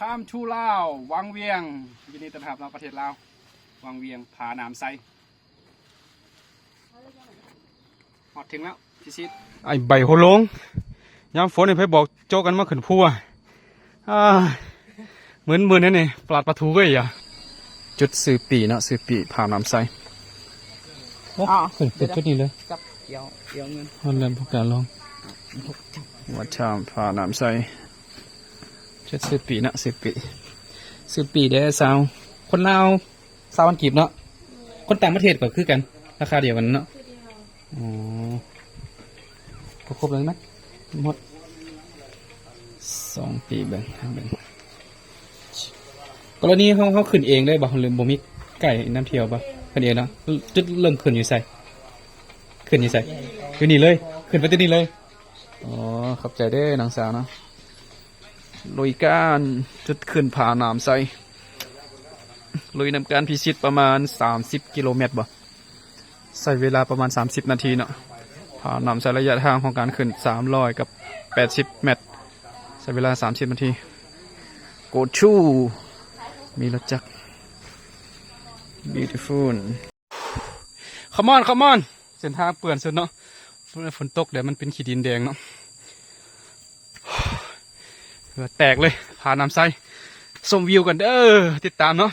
Come to Lao ວັງວຽງ ຍິນດີຕ້ອນຮັບເນາະ ປະເທດລາວ ວັງວຽງ ຜາໜາມໄຊ ຮອດເຖິງແລ້ວ ພິຊິດ ໄອ້ໃບໂຫລົງ ຍາມຝົນນີ້ໃຜບອກໂຈະກັນມາຂຶ້ນພູ ອ່າ ມຶນໆ ແນວນີ້ ປາດປາທູເວີຍ ຈຸດຊື້ປີ້ເນາະ ຊື້ປີ້ ຜາໜາມໄຊ ໂອ້ ອ້າວ ຂຶ້ນ ຂຶ້ນຈຸດນີ້ເລີຍ ຈັບອຽວ ອຽວເງິນ ຮອດແລ້ວ ພວກການລອງ ວັດຖ້ຳຜາໜາມໄຊ ຈຸດຊື້ປີ້ເນາະ ຊື້ປີ້ ຊື້ປີ້ເດີ້ສາວ ຄົນລາວ ຊາວພັນກີບເນາະ ຄົນຕ່າງປະເທດກໍຄືກັນ ລາຄາດຽວກັນເນາະ ອໍ ກໍຄົບແລ້ວແມ່ນ ໝົດ ສອງປີ ເບິ່ງ ເບິ່ງ ກໍລະນີເຮົາ ເຮົາຂຶ້ນເອງໄດ້ບໍ່ ຫຼືບໍ່ມີໄກນຳທ່ຽວບໍ່ ຂຶ້ນເອງເນາະ ຈຸດເລີ່ມຂຶ້ນຢູ່ໃສ ຂຶ້ນຢູ່ໃສ ຢູ່ນີ້ເລີຍ ຂຶ້ນໄປຈຸດນີ້ເລີຍ ອໍ ຂອບໃຈເດີ້ນ້ອງສາວເນາະ ລຸຍກັນ ຈຸດຂຶ້ນຜາໜາມໄຊ ລຸຍນຳກັນ ພິຊິດປະມານສາມສິບກິໂລແມັດບໍ່ ໃຊ້ເວລາປະມານສາມສິບນາທີເນາະ ຜາໜາມໄຊ ໄລຍະທາງຂອງການຂຶ້ນສາມຮ້ອຍກັບແປດສິບແມັດ ໃຊ້ເວລາສາມສິບນາທີ Go to ມີລົດຈັກ Beautiful Come on Come on ເສັ້ນທາງເປື້ອນສຸດເນາະ ຝົນຕົກແດດມັນເປັນຂີ້ດິນແດງເນາະ ເຫື່ອແຕກເລີຍ ຜາໜາມໄຊ ຊົມວິວກັນເດີ້ ຕິດຕາມເນາະ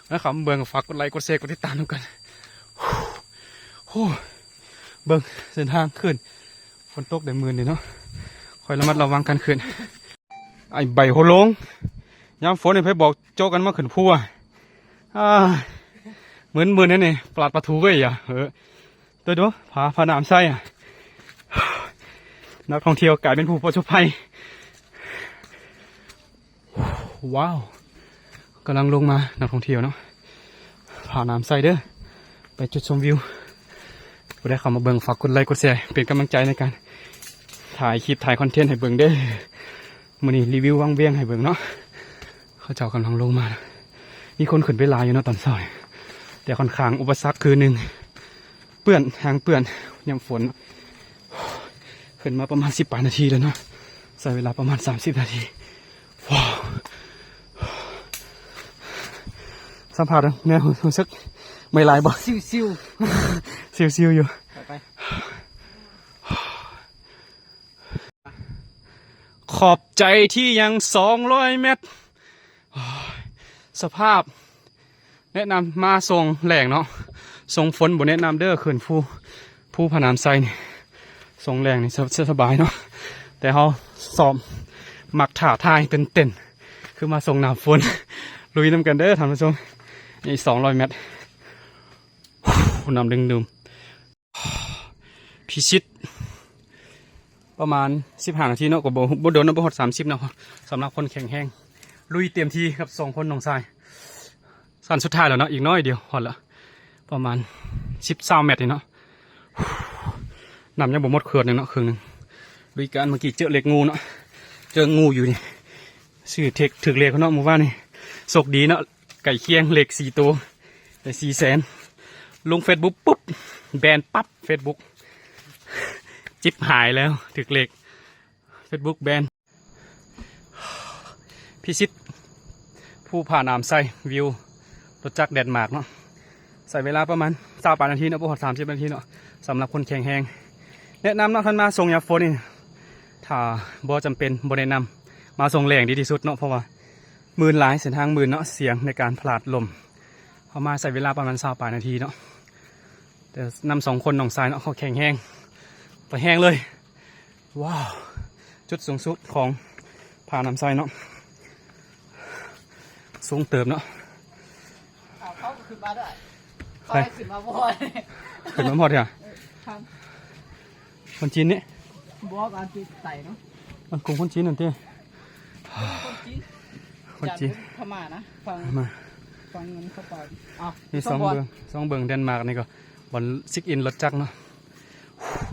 ແລ້ວເຂົ້າມາເບິ່ງ ຝາກກົດໄລກົດແຊ ກົດຕິດຕາມນຳກັນ ໂອ້ ເບິ່ງເສັ້ນທາງຂຶ້ນ ຝົນຕົກແດດມືນນີ້ເນາະ ຄອຍລະມັດລະວັງການຂຶ້ນ ໄອ້ໃບໂຫລົງ ຍາມຝົນນີ້ໃຜບອກໂຈະກັນມາຂຶ້ນພູ ອ່າ ມຶນໆ ແນວນີ້ ປາດປາທູເວີຍ ເອີ ໂຕໂດ ຜາ ຜາໜາມໄຊ ນັກທ່ອງທ່ຽວກາຍເປັນຜູ້ປະສົບໄພ ວ້າວ ກຳລັງລົງມາ ນັກທ່ອງທ່ຽວເນາະ ຜາໜາມໄຊເດີ້ ໄປຈຸດຊົມວິວ ຜູ້ໃດເຂົ້າມາເບິ່ງ ຝາກກົດໄລກົດແຊ ເປັນກຳລັງໃຈໃນການຖ່າຍຄລິບ ຖ່າຍຄອນເທັນໃຫ້ເບິ່ງເດີ້ ມື້ນີ້ຣີວິວວັງວຽງໃຫ້ເບິ່ງເນາະ ເຂົາເຈົ້າກຳລັງລົງມາ ມີຄົນຂຶ້ນໄປຫຼາຍຢູ່ເນາະຕອນເຊົ້ານີ້ ແຕ່ຂ້ອນຂ້າງອຸປະສັກຄືໜຶ່ງ ເປື້ອນ ຫາງເປື້ອນ ຍາມຝົນ ຂຶ້ນມາປະມານສິບປາຍນາທີແລ້ວເນາະ ໃຊ້ເວລາປະມານສາມສິບນາທີ ວ້າວ ສຳພາດແນວຮູ້ສຶກເມື່ອຍຫຼາຍບໍ່? ຊິວໆ ຊິວໆຢູ່ ໄປໆ ຂອບໃຈທີ່ຍັງສອງຮ້ອຍແມັດ ໂອ້ຍ ສະພາບ ແນະນຳມາຊ່ວງແລງເນາະ ຊ່ວງຝົນບໍ່ແນະນຳເດີ້ ຂຶ້ນພູ ພູຜາໜາມໄຊນີ້ ຊ່ວງແລງນີ້ສະ ສະ ສະບາຍເນາະ ແຕ່ເຮົາຊອບມັກທ້າທາຍຕື່ນເຕັ້ນ ຄືມາຊ່ວງໜ້າຝົນ ລຸຍນຳກັນເດີ້ທ່ານຜູ້ຊົມ ນີ້ສອງຮ້ອຍແມັດ ນ້ຳດຶງດູດ ພິຊິດ ປະມານສິບຫ້ານາທີເນາະ ກໍບໍ່ ບໍ່ດົນເນາະ ບໍ່ຮອດສາມສິບເນາະ ສຳລັບຄົນແຂງແຮງ ລຸຍເຕັມທີ່ກັບສອງຄົນນ້ອງຊາຍ ຊັ້ນສຸດທ້າຍແລ້ວເນາະ ອີກໜ້ອຍດຽວຮອດລະ ປະມານສິບ ຊາວແມັດນີ້ເນາະ ນ້ຳຍັງບໍ່ໝົດຂວດໜຶ່ງເນາະ ເຄິ່ງໜຶ່ງ ລຸຍກັນ ເມື່ອກີ້ເຈີເລກງູເນາະ ເຈີງູຢູ່ນີ້ ຊື່ເທັກ ຖືກເລກເນາະ ມື້ວານນີ້ ໂຊກດີເນາະ ໃກ້ຄຽງເລກສີ່ໂຕ ໄດ້ສີ່ແສນ ລົງເຟສບຸກປຸບ ແບນປັບເຟສບຸກ ຈິບຫາຍແລ້ວ ຖືກເລກ ເຟສບຸກແບນ ພິຊິດ ພູຜາໜາມໄຊ ວິວລົດຈັກແດນມາກເນາະ ໃຊ້ເວລາປະມານຊາວປາຍນາທີເນາະ ບໍ່ຮອດສາມສິບນາທີເນາະ ສຳລັບຄົນແຂງແຮງ ແນະນຳເນາະ ຄັນມາຊ່ວງຍາມຝົນນີ້ ຖ້າບໍ່ຈຳເປັນ ບໍ່ແນະນຳ ມາຊ່ວງແລງດີທີ່ສຸດເນາະ ເພາະວ່າມື່ນຫຼາຍ ເສັ້ນທາງມື່ນເນາະ ສ່ຽງໃນການພະລາດລົ້ມ ເຮົາມາໃຊ້ເວລາປະມານຊາວປາຍນາທີເນາະ ແຕ່ນຳສອງຄົນນ້ອງຊາຍເນາະ ເຂົາແຂງແຮງ ໄປແຮງເລີຍ ວ້າວ ຈຸດສູງສຸດຂອງຜາໜາມໄຊເນາະ ສູງເຕີບເນາະ ເອົາ ເຂົາກໍຂຶ້ນມາໄດ້ ໃຜ? ຂ້ອຍຂຶ້ນມາບໍ່ໄດ້ ຂຶ້ນມາບໍ່ຮອດເທື່ອ ເອີ ທ່ານ ຄົນຈີນນີ້ ບໍ່ ອັນທີ່ໃສ່ເນາະ ມັນກຸ່ມຄົນຈີນນັ້ນຕິ ຄົນຈີນ ຄົນຈີນ ຈາກພະມ້ານະ ຝັ່ງ ພະມ້າ ຝັ່ງເງິນເຂົ້າໄປ ເອົາ ນີ້ ສອງເບິ່ງ ສອງເບິ່ງ ແດນມາກນີ້ກໍບ່ອນເຊັກອິນລົດຈັກເນາະ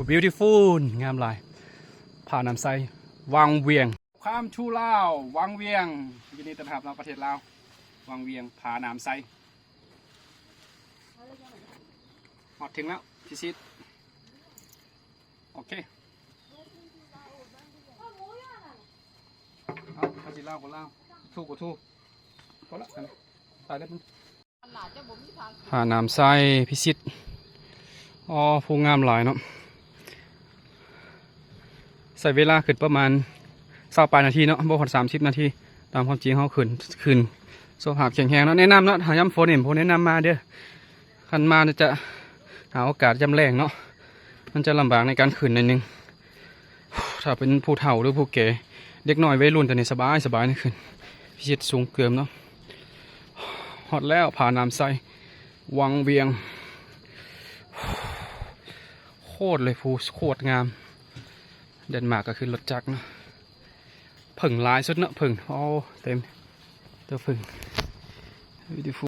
Beautiful ງາມຫຼາຍ ຜາໜາມໄຊ ວັງວຽງ Come to Lao ວັງວຽງ ຍິນດີຕ້ອນຮັບເນາະ ປະເທດລາວ ວັງວຽງ ຜາໜາມໄຊ ຮອດເຖິງແລ້ວ ພິຊິດ ໂອເຄ ເອົາ ພາສີລາວ ຄົນລາວ ສູ້ບໍ່ສູ້ ພໍລະ ຕາຍແລ້ວ ຜາໜາມຊາຍພິຊິດ. ອໍ ພູງາມຫຼາຍເນາະ. ໃຊ້ເວລາຂຶ້ນປະມານຊາວປາຍນາທີເນາະ ບໍ່ຮອດສາມສິບນາທີ. ຕາມຄວາມຈິງເຮົາຂຶ້ນ ຂຶ້ນສຸຂະພາບແຂງແຮງເນາະ. ແນະນຳເນາະ ຖ້າຍາມຝົນນີ້ ຜູ້ແນະນຳມາເດີ້. ຄັນມາຈະຫາໂອກາດຍາມແລງເນາະ ມັນຈະລຳບາກໃນການຂຶ້ນໜ້ອຍໜຶ່ງ. ຖ້າເປັນຜູ້ເຖົ້າ ຫຼື ຜູ້ແກ່ ເດັກນ້ອຍໄວລຸ້ນ ຕອນນີ້ສະບາຍ ສະບາຍນະ ຂຶ້ນພິຊິດສູງເກີມເນາະ. ຮອດແລ້ວ ຜາໜາມຊາຍ ວັງວຽງ ໂຄດເລີຍພູ ໂຄດງາມ. ແດນມາກກໍຄືລົດຈັກເນາະ. ເຜິ້ງຫຼາຍສຸດເນາະ ເຜິ້ງ ໂອ້ ເຕັມ ຕົວເຜິ້ງ beautiful.